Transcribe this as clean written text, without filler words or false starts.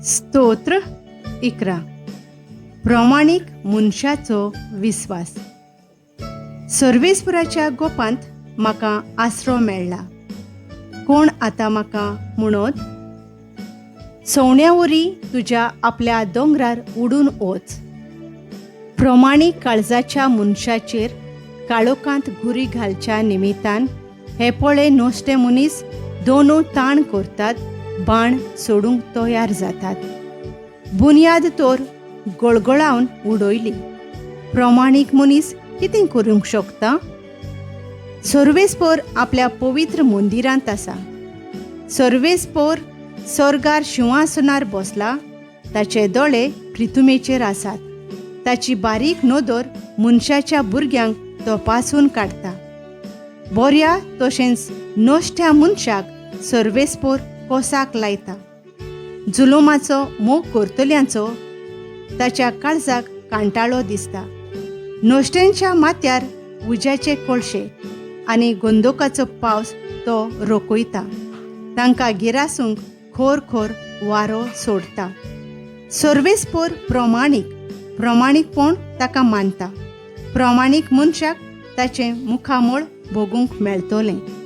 स्तोत्र 11. प्रमाणीक मनशाचो विस्वास. सर्वेस्पुराच्या गोपांत म्हाका आसरो मेळ्ळा. कोण आतां म्हाका म्हणत, सवण्या वरी तुज्या आपल्या दोंगरार उडून वच. प्रमाणीक काळजाच्या मनशाचेर काळोखांत घुरी घालच्या निमितान हे पळे नश्टे मनीस दोनू ताण करतात, बाण सोडूंक तयार जातात. बुन्याद तर गळगळावन उडयली. प्रमाणीक मनीस कितें करूंक शकता? सर्वेस्पोर आपल्या पवित्र मंदिरांत आसा. सर्वेस्पोर सर्गार शिंवासनार बसला. ताचे दोळे प्रितुमेचेर आसात. ताची बारीक नदर मनशाच्या भुरग्यांक तपासून काडटा. बऱ्या तशेंच नश्ट्या मनशाक सर्वेस्पोर कोसाक लायता. जुलुमाचो मोग करतल्यांचो ताच्या काळजाक कांटाळो दिसता. नश्ट्यांच्या माथ्यार उज्याचे कोळशे आनी गोंदोकाचो पावस तो रोखयता. तांकां गिरासूंक खोर खोर वारो सोडटा. सर्वेस्पोर प्रमाणीक, प्रमाणीकपण ताका मानता. प्रमाणीक मनशाक ताचें मुखामळ भोगूंक मेळटलें.